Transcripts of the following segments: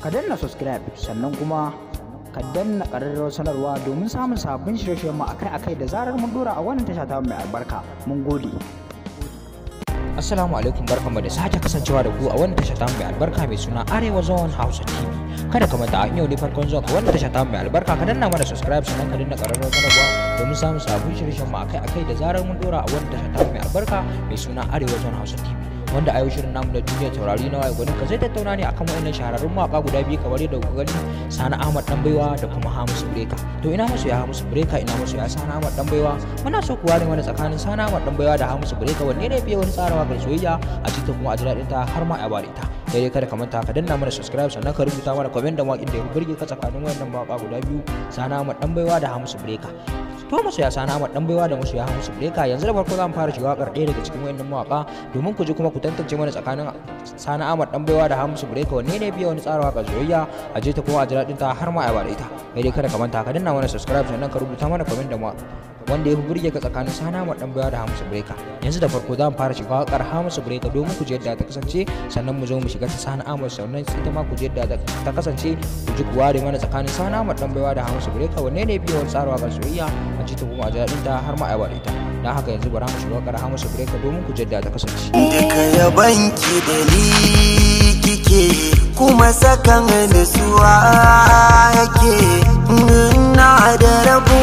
Ka danna subscribe, sannan kuma ka danna ƙararrawar sanarwa domin samun sabbin shirye-shiryenmu akai-akai da zarar mun dora a wannan tasha ta mai albarka. Mun gode. Assalamu alaikum, barkanmu da sake kasancewa da ku a wannan tasha ta mai albarka mai suna Arewa Zone Hausa TV. Kada ka manta, in yau ne farkon zuwa ka wannan tasha ta mai albarka, ka danna mana subscribe, sannan ka danna ƙararrawar sanarwa domin samun sabbin shirye-shiryenmu akai-akai da zarar mun dora a wannan tasha ta mai albarka mai suna Arewa Zone Hausa TV. Wanda a yau shirin namu na Duniyar Taurari na Waye Gwanin Ka zai tattauna ne akan waɗannan shahararrun mawaƙa guda biyu, kamar yadda kuka gani, Sani Ahmad Dan Baiwa da kuma Hamisu Breaker. To, ina masoya Hamisu Breaker? Ina masoya Sani Ahmad Dan Baiwa? Muna so ku ware mana tsakanin Sani Ahmad Dan Baiwa da Hamisu Breaker, wanne ne fiye wani tsara waƙar soyayya a cikin kuma a ji daɗin ta har ma a bare ta. Kai dai kada ka manta ka danna mana subscribe, sannan ka rubuta mana comment da mawaƙin da ya burge ka tsakanin wayannan mawaƙa guda biyu, Sani Ahmad Dan Baiwa da Hamisu Breaker. To, masoya Sani Ahmad Dan Baiwa da masoya Hamisu Breaker, yanzu da farko za mu fara shiga waƙar ɗaya daga cikin wayannan mawaƙa domin ku ji kuma ku tantance mana tsakanin Sani Ahmad Dan Baiwa da Hamisu Breaker, wanne ne biya wani tsara waƙar soyayya a je ta kuma a ji daɗin ta har ma a ba da ita. Kai dai kada ka manta ka danna mana subscribe, sannan ka rubuta mana comment da wanda ya fi burge ka tsakanin Sani Ahmad Dan Baiwa da Hamisu Breaker. Yanzu da farko za mu fara shiga waƙar Hamisu Breaker domin ku ji yadda ta kasance, sannan mu zo mu shiga ta Sani Ahmad, sannan ita ma ku ji yadda ta kasance. Ku ji, ku ware mana tsakanin Sani Ahmad Dan Baiwa da Hamisu Breaker, wanne ne biya wani tsara waƙar soyayya a ji ta kuma a ji daɗin ta har ma a ba da ita. Don haka yanzu bara mu shiga waƙar Hamisu Breaker domin ku ji yadda ta kasance. Duka yabanki da ni kike, kuma sakan nutsuwa yake na da rabo,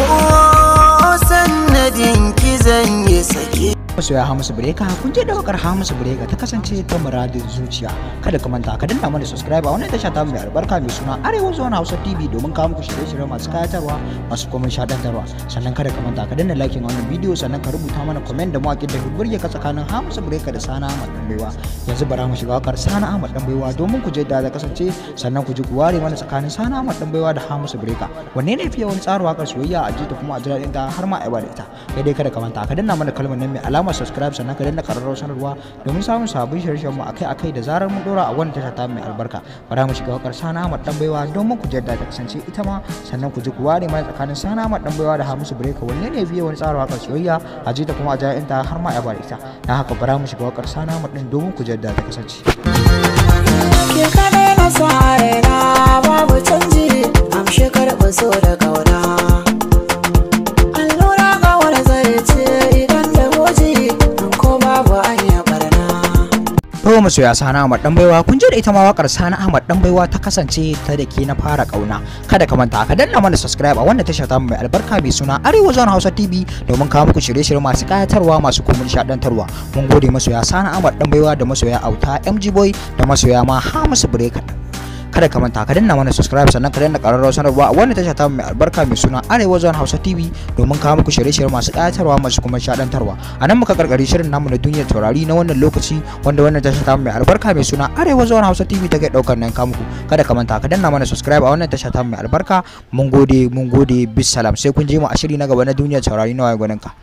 sannadin ki zan yi sake. Masoya Hamisu Breaker, kun je da wakar Hamisu Breaker ta kasance ta Muradin Zuciya. Kada ka manta ka danna mana subscribe a wannan tasha ta mai albarka mai suna Arewa Zone Hausa TV domin kawo muku shirye-shirye masu kayatarwa, masu kuma nishadantarwa. Sannan kada ka manta ka danna like wannan bidiyo, sannan ka rubuta mana comment da mawaƙin da burge ka tsakanin Hamisu Breaker da Sani Ahmad Dan Baiwa. Yanzu bara mu shiga wakar Sani Ahmad Dan Baiwa domin ku je da ta kasance, sannan ku ji, ku ware mana tsakanin Sani Ahmad Dan Baiwa da Hamisu Breaker, wanne ne fiye wani tsara wakar soyayya a ji ta kuma a ji daɗin ta har ma a da ita. Kai dai kada ka manta ka danna mana kalmar nan mai alamar subscribe, sannan ka danna ƙararrawar sanarwa domin samun sabbin shirye-shiryen mu akai-akai da zarar mun dora a wannan tasha ta mai albarka. Bara mu shiga wakar Sani Ahmad Dan Baiwa domin ku yadda ta kasance ita ma, sannan ku ji, ku ware mana tsakanin Sani Ahmad Dan Baiwa da Hamisu Breaker, wanne ne biye wani tsara wakar soyayya a ji ta kuma a ji ta har ma a ba da ita. Dan haka bara mu shiga wakar Sani Ahmad din domin ku yadda ta kasance. Ke kaɗai na sa raina, babu canji, amshi karɓi so da ƙauna. Allura ga wani zai ce idan da goji, in ko babu an yi barna. To, masoya Sani Ahmad Dan Baiwa, kun ji da ita ma wakar Sani Ahmad Dan Baiwa ta kasance ta Da Ke Na Fara Kauna. Kada ka manta ka danna mana subscribe a wannan tasha ta mai albarka mai suna Arewa Zone Hausa TV domin kawo muku shirye-shirye masu kayatarwa, masu kuma nishadantarwa. Mun gode, masoya Sani Ahmad Dan Baiwa da masoya Auta MG Boy da masoya ma Hamisu Breaker. Kada ka manta ka danna mana subscribe, sannan ka danna ƙararrawar sanarwa a wannan tasha ta mai albarka mai suna Arewa Zone Hausa TV domin kawo muku shirye-shirye masu ƙayatarwa, masu kuma nishaɗantarwa. A nan muka karkare shirin namu na Duniyar Taurari na wannan lokaci, wanda wannan tasha ta mai albarka mai suna Arewa Zone Hausa TV take ɗaukar nan ka muku. Kada ka manta ka danna mana subscribe a wannan tasha ta mai albarka. Mun gode, mun gode, bisalam. Sai kun je mu a shiri na gaba na Duniyar Taurari na Waye Gwaninka.